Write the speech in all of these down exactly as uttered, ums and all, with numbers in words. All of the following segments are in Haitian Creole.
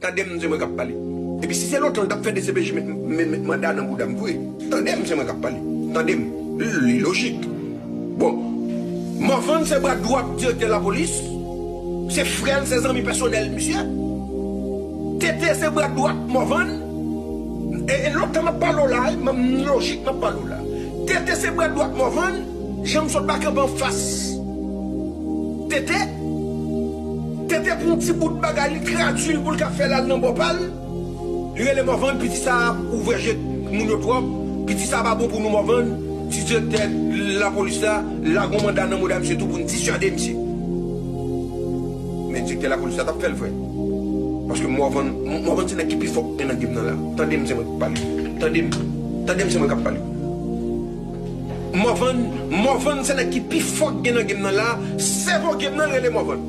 Tande m, se mwen k ap pale. Epi si se lontan l t ap fè D C P J met, met, met manda nan bouda m vre, tande m, se mwen k ap pale. Tande m. Li, li lojik. Bon, Morvan se bra dwat direktè lapolis. Se frè l, se zanmi pèsonèl misye. T T se bra dwat Morvan. E, e lontan m ap pale w la, e, m, m lojik m ap pale w la. T T se bra dwat Morvan. Jan m sot ba kanpe anfas T T. T T pou yon ti bout bagay, li tradui l pou l ka fè l al nan bò pa l. Li rele Morvan, piti sa a ouvè je moun yo twòp. Piti sa a pa bon pou nou, Morvan. Di direktè lapolis la, lage yon manda nan mouda misye tou pou n diswade misye. Men direktè lapolis la t ap fè l vre. Paske Morvan, Morvan se nèg ki pi fò k gen nan game nan la. Tande m, se mwen k ap pale. Tande m. Tande m, se mwen k ap pale. Morvan, Morvan se nèg ki pi fò k gen nan game nan la. Sèvo game nan rele Morvan.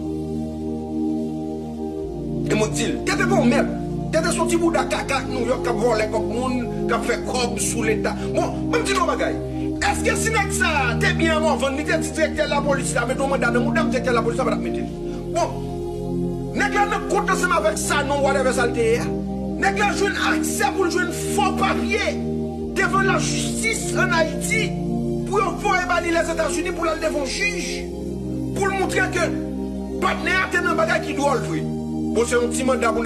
E mwen di l, T T pa yon mèt. T T se yon ti bouda kaka ak Nouyòk k ap vòlè kòb moun, k ap fè kòb sou Leta. Bon, ban m di nou yon bagay. Èske si nèg sa a te byen a Morvan, li te di direktè lapolis la mete yon manda nan mouda m, direktè lapolis la pa t ap mete l? Bon, nèg la nan kont ansanm avèk Sanon, whatever sa l te ye a. Nèg la jwenn aksè pou l jwenn fo papye devan lajistis ann Ayiti, pou yo voye ba li Lèzetazini pou l al devan yon jij, pou l montre ke patnè a te nan bagay ki dwòl vre. Bon, se yon ti manda pou